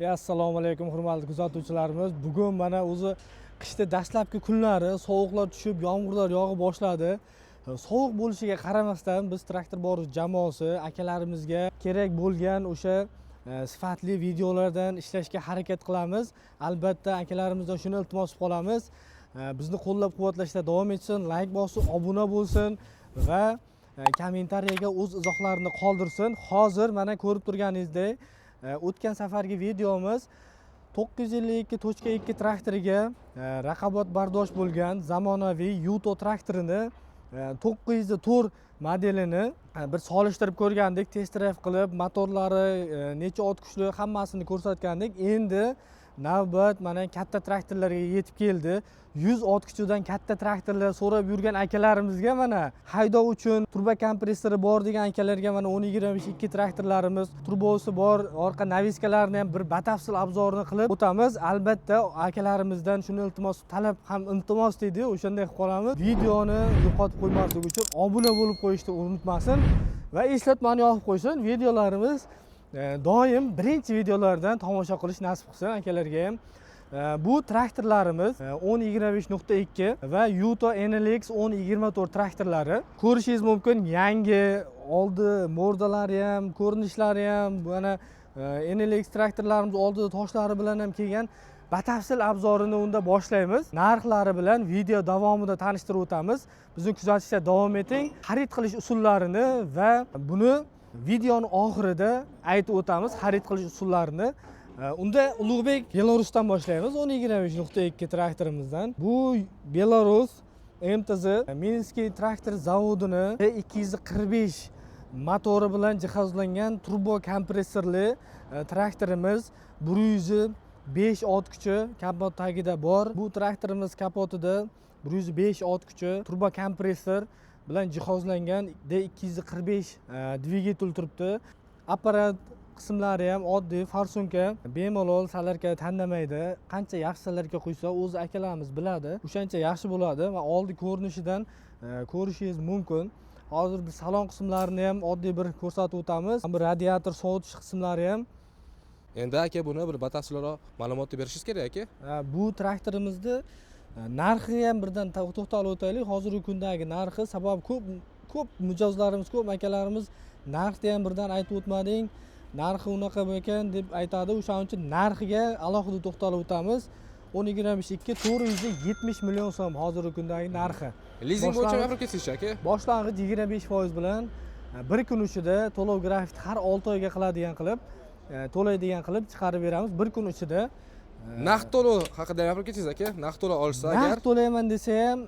Assalomu alaykum, hurmatli kuzatuvchilarimiz. Bugun mana o'zi qishda dastlabki kunlari, sovuqlar tushib, yomg'irlar yog'a boshladi. Sovuq bo'lishiga qaramasdan, biz, Traktor Bor jamoasi, akalarimizga kerak bo'lgan o'sha sifatli videolardan ishlashga harakat qilamiz. Albatta, akalarimizdan shuni iltimos qilib qolamiz. Bizni qo'llab quvvatlashda davom etsin, layk bossin, obuna bo'lsin va kommentariyaga o'z izohlarini qoldirsin. Hozir mana ko'rib turganingizdek, o'tgan safargi videomiz 952.2 traktoriga raqobatbardosh bo'lgan zamonaviy Yuto traktorini, 904 modelini bir solishtirib ko'rgandik, test drive qilib, motorlari necha ot kuchli, hammasini ko'rsatgandik. Endi navbat mana katta traktorlarga yetib keldi. 100 ot kuchidan katta traktorlar so'rab yurgan akalarimizga, mana haydov uchun turbo kompressori bor degan akalarga mana 10-25.2 traktorlarimiz, turbosi bor, orqa навеска larini ham bir batafsil обзор ini qilib o'tamiz. Albatta, akalarimizdan shuni iltimos, talab ham iltimos deydiyu, o'shanday qilib qolamiz. Videoni yo'qotib qo'ymaslik uchun obuna bo'lib qo'yishni unutmasin va eslatmani yoqib qo'ysin. Videolarimiz doim birinchi videolardan tomosha qilish nasib qilsin akalarga ham. Bu traktorlarimiz 10-25.2 va Yuto NLX 10-24 traktorlari. Ko'rishingiz mumkin, yangi oldi морда lari ham, ko'rinishlari ham, mana NLX traktorlarimiz oldida toshlari bilan ham kelgan. Batafsil обзор ini unda boshlaymiz. Narxlari bilan video davomida tanishtirib o'tamiz. Bizni kuzatishda davom eting. Xarid qilish usullarini va buni videoni oxirida aytib o'tamiz, xarid qilish usullarini. Unda, Ulug'bek, Belarusdan boshlaymiz, 10-25.2 traktorimizdan. Bu Belarus MTZ, Minskiy traktor zavodini 245 motori bilan jihozlangan turbo kompressorli traktorimiz. 105 ot kuchi kapot tagida bor. Bu traktorimiz kapotida 105 ot kuchi, turbo kompressor bilan jihozlangan D 245 dvigatel turibdi. Apparat qismlari ham oddiy форсунка, bemalol солярка tanlamaydi. Qancha yaxshi солярка quysa, o'zi akalarimiz biladi, o'shancha yaxshi bo'ladi. Va oldi ko'rinishidan ko'rishingiz mumkin. Hozir biz salon qismlarini ham oddiy bir ko'rsatib o'tamiz. Bu radiator sovutish qismlari ham. Endi, aka, buni bir batafsilroq ma'lumotni berishingiz kerak, aka. Bu traktorimizni narxiga ham birdan to'xtalib o'taylik, hozirgi kundagi narxi. Sababi ko'p ko'p mijozlarimiz, ko'p akalarimiz "Narxni ham birdan aytib o'tmading, narxi unaqa ekan", deb aytadi. O'shaning uchun narxiga alohida to'xtalib o'tamiz. 10-25.2, 470 million so'm hozirgi kundagi narxi. Lizing bo'yicha gapirib ketsangizchi, aka. Boshlang'ich 25% bilan, bir kun ichida to'lov grafik, har 6 oyga qiladigan qilib, to'laydigan qilib chiqarib beramiz bir kun ichida. Naqd to'lov haqida ham gapirib ketsangiz, aka. Naqd to'lov olsa agar. Naqd to'layman desa ham,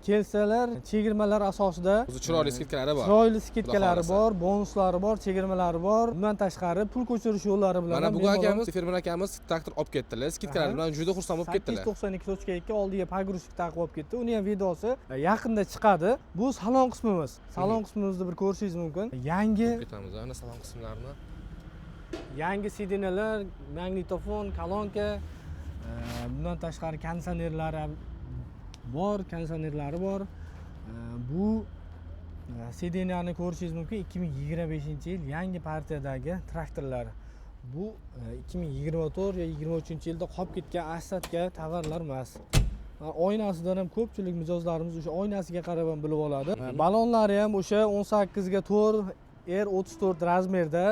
kelsalar, chegirmalar asosida. O'zi chiroyli скидка lari bor. Chiroyli скидка lari Xudo xohlasa. bor, bonuslari bor, chegirmalari bor. Bundan tashqari, pul ko'chirish yo'llari bilan Mana ham bugun bemalol. akamiz, fermer akamiz traktor olib ketdilar, скидка lar bilan juda xursand bo'lib sakkiz ketdilar. 92.2 oldiga погрузчик taqib olib ketdi. Uni ham videosi yaqinda chiqadi. Bu salon qismimiz. Salon qismimizni bir ko'rishingiz mumkin, yangi. Ketamiz ana salon qismlarini. Yangi сиденья lar, magnitofon, kolonka, bundan tashqari konditsionerlari ham bor, konditsionerlari bor. Bu сиденья ni ko'rishingiz mumkin, 2025 yil yangi partiyadagi traktorlar. Bu 2024 yo 23-yilda qolib ketgan остатка tovarlar emas. Oynasidan ham ko'pchilik mijozlarimiz o'sha oynasiga qarab ham bilib oladi. Balonlari ham o'sha 18ga 4 R 34 размер da,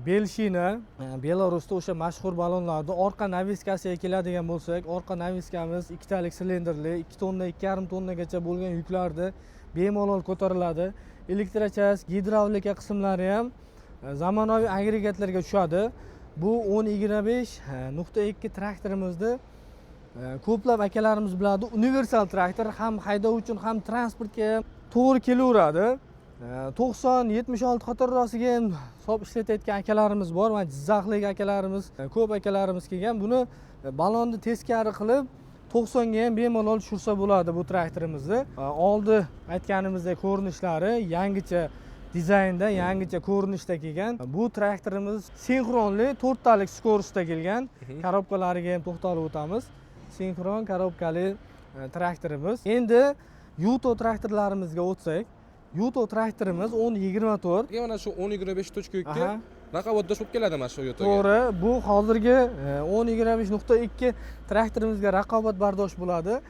Belshina, Belarusda o'sha mashhur balonlarni. Orqa навеска siga keladigan bo'lsak, orqa навеска miz ikkitalik silindrli, 2 tonna, 2,5 tonnagacha bo'lgan yuklarni bemalol ko'tariladi. Электрочасть, gidravlika qismlari ham zamonaviy agregatlarga tushadi. Bu 10-25.2 traktorimizni ko'plab akalarimiz biladi. Universal traktor, ham haydov uchun, ham transportga ham to'g'ri kelaveradi. 90, 76 qatorrosiga ham hisob ishlatayotgan akalarimiz bor. Mana jizzaxlik akalarimiz, ko'p akalarimiz kelgan. Buni balonni teskari qilib, 90ga ham bemalol tushirsa bo'ladi bu traktorimizni. Oldi, aytganimizdek, ko'rinishlari yangicha dizaynda, yangicha ko'rinishda kelgan. Bu traktorimiz sinxronli to'rttalik скорость da kelgan. Коробка lariga ham to'xtalib o'tamiz. Sinxron коробка li traktorimiz. Endi Yuto traktorlarimizga o'tsak, Yuto traktorimiz 10-24. Aka, mana shu 10-25.2. Raqobatdosh bo'lib keladi mana shu Yutoga. To'g'ri, bu hozirgi 10-25.2 traktorimizga raqobatbardosh bo'ladi.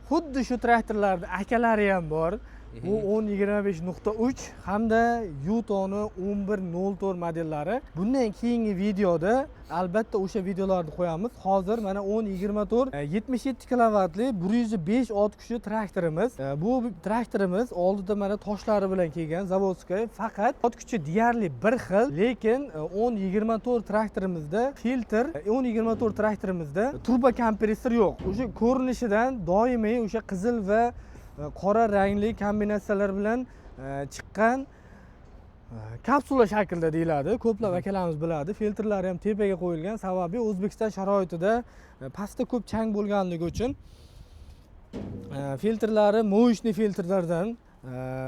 Xuddi shu traktorlarni akalari ham bor. Bu 10-25.3 hamda Yutoni 11.04 modellari. Bundan keyingi videoda albatta o'sha videolarni qo'yamiz. Hozir mana 10-24 77 kilovatli 105 ot kuchi traktorimiz. Bu traktorimiz oldida mana toshlari bilan kelgan, заводской, faqat ot kuchi deyarli bir xil, lekin 10-24 traktorimizda filtr, 10-24 traktorimizda turbo kompressor yo'q. O'sha ko'rinishidan doimiy o'sha qizil va qora rangli kombinatsiyalar bilan chiqqan kapsula shaklida deyiladi, ko'plab akalarimiz biladi. Filtrlari ham tepaga qo'yilgan, sababi O'zbekiston sharoitida pastda ko'p chang bo'lganligi uchun. Filtrlari моечный filtrlardan.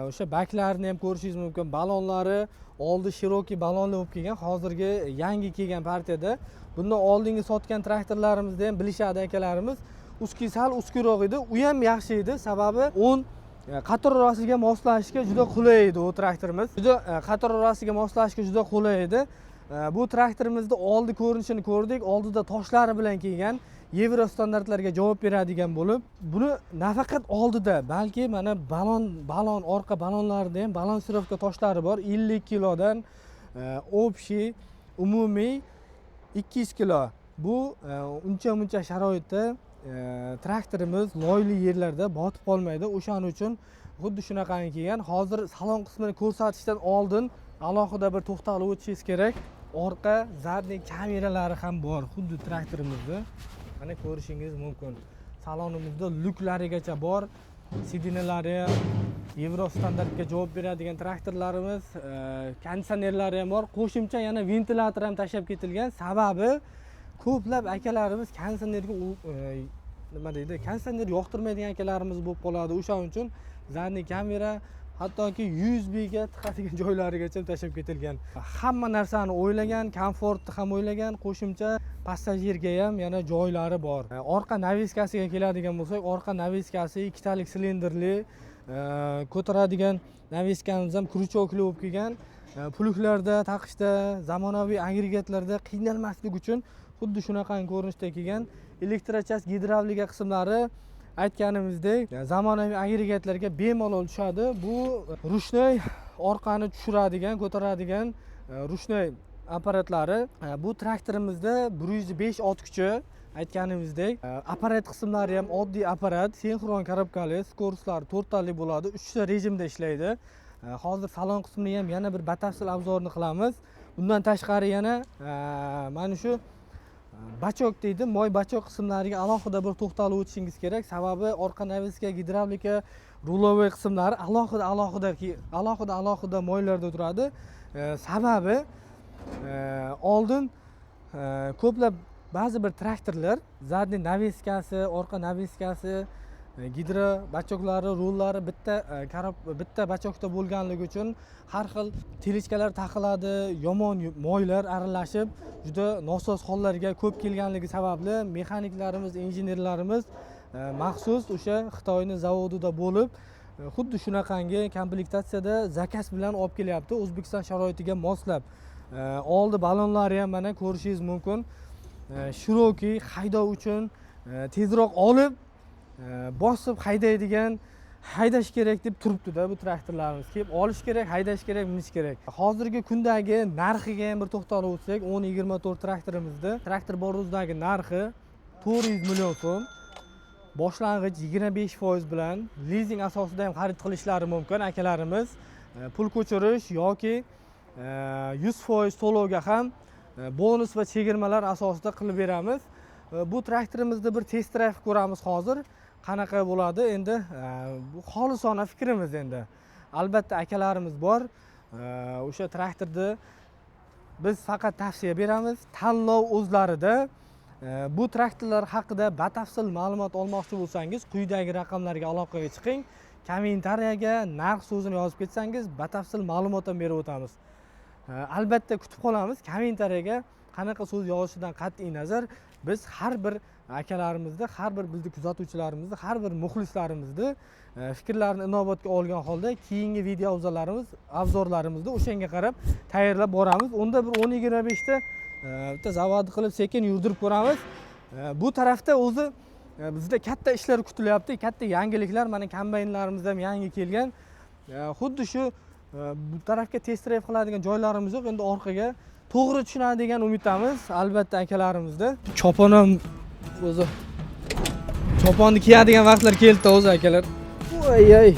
O'sha baklarni ham ko'rishingiz mumkin, balonlari oldi широкий balonli bo'lib kelgan hozirgi yangi kelgan partiyada. Bundan oldingi sotgan traktorlarimizda ham bilishadi akalarimiz, узкий, sal узкий roq edi. U ham yaxshi edi, sababi 10 qator orasiga moslashishga juda qulay edi u traktorimiz, juda qator orasiga moslashishga juda qulay edi. Bu traktorimizni oldi ko'rinishini ko'rdik, oldida toshlari bilan kelgan, yevro standartlarga javob beradigan bo'lib, buni nafaqat oldida, balki mana balon orqa balonlarida ham балансировка toshlari bor, 50 kilodan, общий umumiy 200 kilo. Bu uncha muncha sharoitda traktorimiz loyli yerlarda botib qolmaydi, o'shaning uchun xuddi shunaqangi kelgan. Hozir salon qismini ko'rsatishdan oldin alohida bir to'xtalib o'tishingiz kerak, orqa задний kameralari ham bor xuddi traktorimizni, mana ko'rishingiz mumkin. Salonimizda lyuklarigacha bor, сиденья lari ham yevro standartga javob beradigan traktorlarimiz, konditsionerlari ham bor, qo'shimcha yana ventilyator ham tashlab ketilgan, sababi ko'plab akalarimiz konditsionerga nima deydi, konditsioner yoqtirmaydigan akalarimiz bo'lib qoladi. O'shaning uchun задний kamera, hattoki USB ga tiqadigan joylarigacha tashlab ketilgan. Hamma narsani o'ylagan, komfortni ham o'ylagan, qo'shimcha passajirga ham yana joylari bor. Orqa навеска siga keladigan bo'lsak, orqa навеска si ikkitalik silindrli, ko'taradigan навеска miz ham крючок li bo'lib kelgan. Плуг larda taqishda, zamonaviy agregatlarda qiynalmaslik uchun xuddi shunaqangi ko'rinishda kelgan. Электрочасть, gidravlika qismlari aytganimizdek zamonaviy agregatlarga bemalol tushadi. Bu ручной orqani tushiradigan, ko'taradigan ручной apparatlari. Bu traktorimizda 105 ot kuchi, aytganimizdek, apparat qismlari ham oddiy apparat, sinxron korobkali, скорость lari to'rttalik bo'ladi, uchta rejimda ishlaydi. Hozir salon qismini ham yana bir batafsil обзор ni qilamiz. Bundan tashqari yana mana shu бачок deydi, moy бачок qismlariga alohida bir to'xtalib o'tishingiz kerak, sababi orqa навеска, gidravlika, рулевой qismlari alohida alohida moylarda turadi. Sababi oldin ko'plab ba'zi bir traktorlar задний навеска si, orqa навеска si, gidro бачок lari, rullari bitta korob bitta бачок da bo'lganligi uchun har xil тележка lar taqiladi, yomon moylar aralashib juda nosoz hollarga ko'p kelganligi sababli mexaniklarimiz, injenerlarimiz maxsus o'sha Xitoyni zavodida bo'lib, xuddi shunaqangi komplektatsiyada заказ bilan olib kelyapti, O'zbekiston sharoitiga moslab. Oldi balonlari ham mana ko'rishingiz mumkin. Широкий, haydov uchun tezroq olib bosib haydaydigan, haydash kerak deb turibdida bu traktorlarimiz, kelib olish kerak, haydash kerak, minish kerak. Hozirgi kundagi narxiga ham bir to'xtalib o'tsak, 10-24 traktorimizni Traktor Boruzdagi narxi 400 million so'm. Boshlang'ich 25% bilan lizing asosida ham xarid qilishlari mumkin akalarimiz. Pul ko'chirish yoki 100% to'lovga ham bonus va chegirmalar asosida qilib beramiz. Bu traktorimizni bir test drive ko'ramiz hozir, qanaqa bo'ladi endi. Bu xolisona fikrimiz endi, albatta akalarimiz bor. O'sha traktorni biz faqat tavsiya beramiz, tanlov o'zlarida. Bu traktorlar haqida batafsil ma'lumot olmoqchi bo'lsangiz, quyidagi raqamlarga aloqaga chiqing, kommentariyaga narx so'zini yozib ketsangiz, batafsil ma'lumot ham berib o'tamiz. Albatta kutib qolamiz kommentariyaga. Qanaqa so'z yozishidan qat'iy nazar, biz har bir akalarimizni, har bir bizni kuzatuvchilarimizni, har bir muxlislarimizni fikrlarini inobatga olgan holda keyingi video obzorlarimiz, обзор larimizni o'shanga qarab tayyorlab boramiz. Unda bir 10-25 ta bitta zavod qilib, sekin yurdirib ko'ramiz. Bu tarafda o'zi bizda katta ishlar kutilyapti, katta yangiliklar. Mana, kombaynlarimiz ham yangi kelgan. Xuddi shu bu tarafga test drive qiladigan joylarimiz yo'q, endi orqaga to'g'ri tushunadi degan umiddamiz albatta akalarimizda. Chopon ham o'zi, choponni kiyadigan vaqtlar keldi o'zi, akalar. Voy, ey.